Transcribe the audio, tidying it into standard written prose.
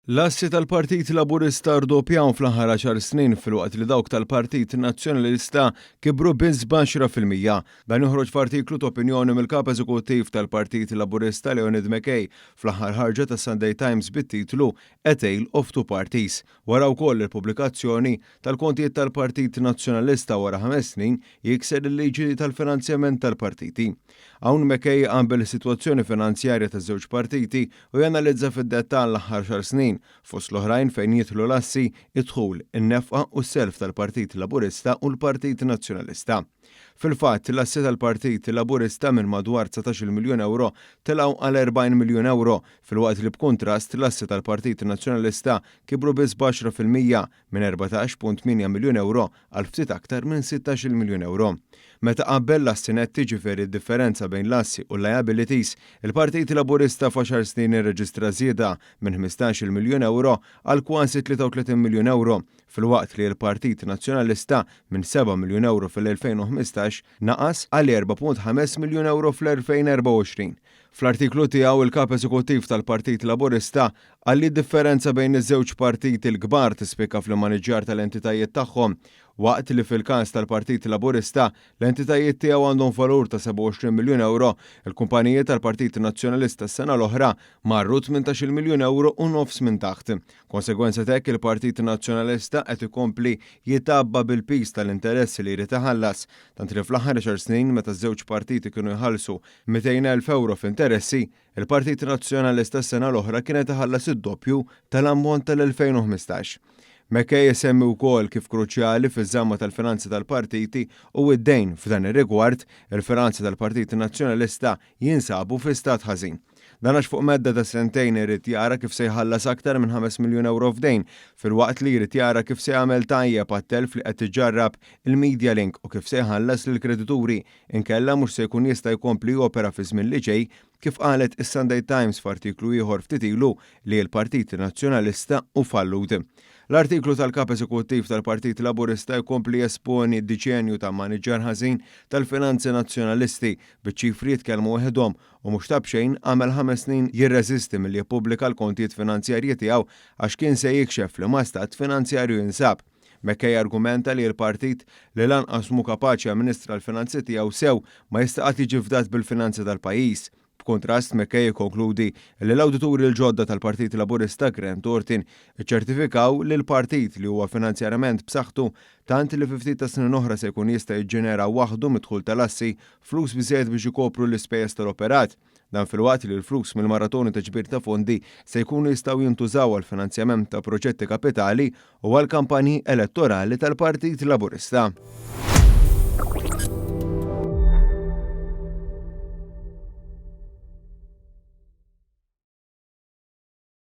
L-assi tal-Partit Laburista rdoppjaw fl-aħħar għaxar snin filwaqt li dawk tal-Partit Nazzjonalista kibru biss b'10%. Dan joħroġ f'artiklu ta' opinjoni mill-Kap Eżekuttiv tal-Partit Laburista Leonid McKay fl-aħħar ħarġa tas-Sunday Times bit-titlu A Tale of Two Parties. Wara wkoll il-pubblikazzjoni tal-kontijiet tal-Partit Nazzjonalista wara ħames snin jikser il-liġi tal-finanzjament tal-partiti. Hawn McKay iqabbel is-sitwazzjoni finanzjarja taż-żewġ partiti u janalizza fid-dettall l-aħħar xahar snin, fost l-oħrajn fejn jidħlu l-assi, id-dħul, in-nefqa u s-self tal-Partit Laburista u l-Partit Nazzjonalista. Fil-fatt, l-assi tal-Partit Laburista minn madwar 19-il miljun ewro telgħu għal 40 miljun ewro, filwaqt li b'kuntrast l-assi tal-Partit Nazzjonalista kibru biss b'10%, minn 14.8 miljun ewro għal ftit aktar minn 16-il miljun ewro. Meta qabbel l-assi netti, jiġifieri d-differenza bejn l-assi u l-liabilities, il-Partit Laburista f'għaxar snin irreġistra żieda minn 15-il miljun ewro għal kważi 33 miljun ewro, filwaqt li l-Partit Nazzjonalista minn 7 miljun ewro fil-2015 naqas għal 4.5 miljun ewro fl-2024. Fl-artiklu tiegħu, il-Kap Eżekuttiv tal-Partit Laburista qal li d-differenza bejn iż-żewġ partiti l-kbar tispikka fl-immaniġġjar tal-entitajiet tagħhom Waqt li fil-każ tal-Partit Laburista, l-entitajiet tiegħu għandhom valur ta' 27 miljun ewro, il-kumpaniji tal-Partit Nazzjonalista s-sena l-oħra marru 18-il miljun ewro u nofs minn taħt. Konsegwenza t'hekk il-Partit Nazzjonalista qed ikompli jitgħabba bil-piż tal-interessi li jrid iħallas, tant li fl-aħħar għaxar snin meta ż-żewġ partiti kienu jħallsu 200,000 ewro f'interessi, il-Partit Nazzjonalista s-sena l-oħra kien qed iħallas id-doppju tal-ammont tal-2015. McKay isemmi wkoll kif kruċjali fiż-żamma tal-finanzi tal-partiti hu d-dejn. F'dan ir-rigward, il-finanzi tal-Partit Nazzjonalista jinsabu fi stat ħażin. Dan għax fuq medda ta' sentejn irid jara kif se jħallas aktar minn 5 miljun ewro f'dejn, filwaqt li jrid jara kif se jagħmel tajjeb għat-telf li qed iġarrab il-Media Link u kif se jħallas lill-kredituri, inkella mhux se jkun jista' jkompli jopera fiż-żmien li ġej kif qalet is-Sunday Times f'artiklu ieħor ftit ilu li l-Partit Nazzjonalista hu fallut. L-artiklu tal-Kap Eżekuttiv tal-Partit Laburista jkompli jesponi d-diċenju ta' mmaniġġar ħażin tal-finanzi Nazzjonalisti, biċ-ċifri jitkellmu waħedhom u mhux ta' b'xejn għamel ħames snin jirreżisti milli jippubblika l-kontijiet finanzjarji tiegħu għax kien se jikxef f'liema stat finanzjarju jinsab. McKay argumenta li l-partit li lanqas mhu kapaċi jamministra l-finanzi tiegħu sew ma jista' qatt jiġi fdat bil-finanzi tal-pajjiż. B'kuntrast, McKay ikkonkludi li l-awdituri l-ġodda tal-Partit Laburista Grant Thornton iċċertifikaw li l-partit li huwa finanzjarjament b'saħħtu tant li fi ftit tas-snin oħra se jkun jista' jiġġenera waħdu mid-dħul tal-assi flus biżżejjed biex ikopru l-ispejjeż tal-operat. Dan filwaqt li l-flus mill-maratoni ta' ġbir ta' fondi se jkunu jistgħu jintużaw għall-finanzjament ta' proġetti kapitali u għall-kampanji elettorali tal-Partit Laburista.